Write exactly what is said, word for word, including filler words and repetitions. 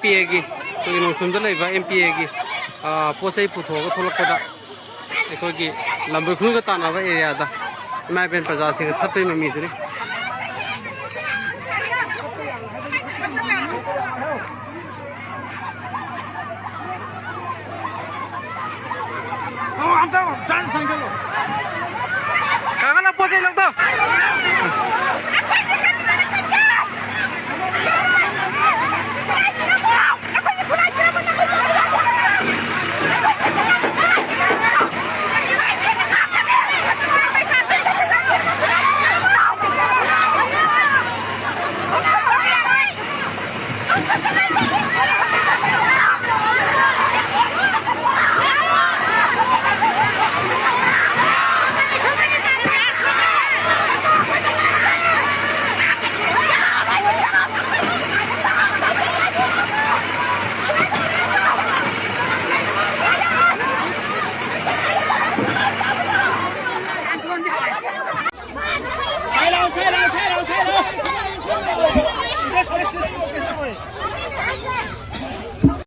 ꯄꯤ ꯑꯦꯒꯤ, ꯑꯩꯈꯣꯏꯒꯤ ꯅꯣꯡꯁꯨꯝꯗ ꯂꯩꯕ ꯑꯦꯝ ꯄꯤ ꯑꯦꯒꯤ ꯄꯣꯠ ꯆꯩ ꯄꯨꯊꯣꯛꯑꯒ ꯊꯣꯛꯂꯛꯄꯗ ꯑꯩꯈꯣꯏꯒꯤ ꯂꯝꯕꯣꯏ ꯈꯨꯅꯨꯡꯒ ꯇꯥꯟꯅꯕ ꯑꯦꯔꯤꯌꯥꯗ ꯏꯃꯥ ꯏꯕꯦꯟ ꯄ꯭ꯔꯖꯥꯁꯤꯡꯒ ꯊꯠꯄꯒꯤ ꯃꯃꯤꯗꯨꯅꯤ꯫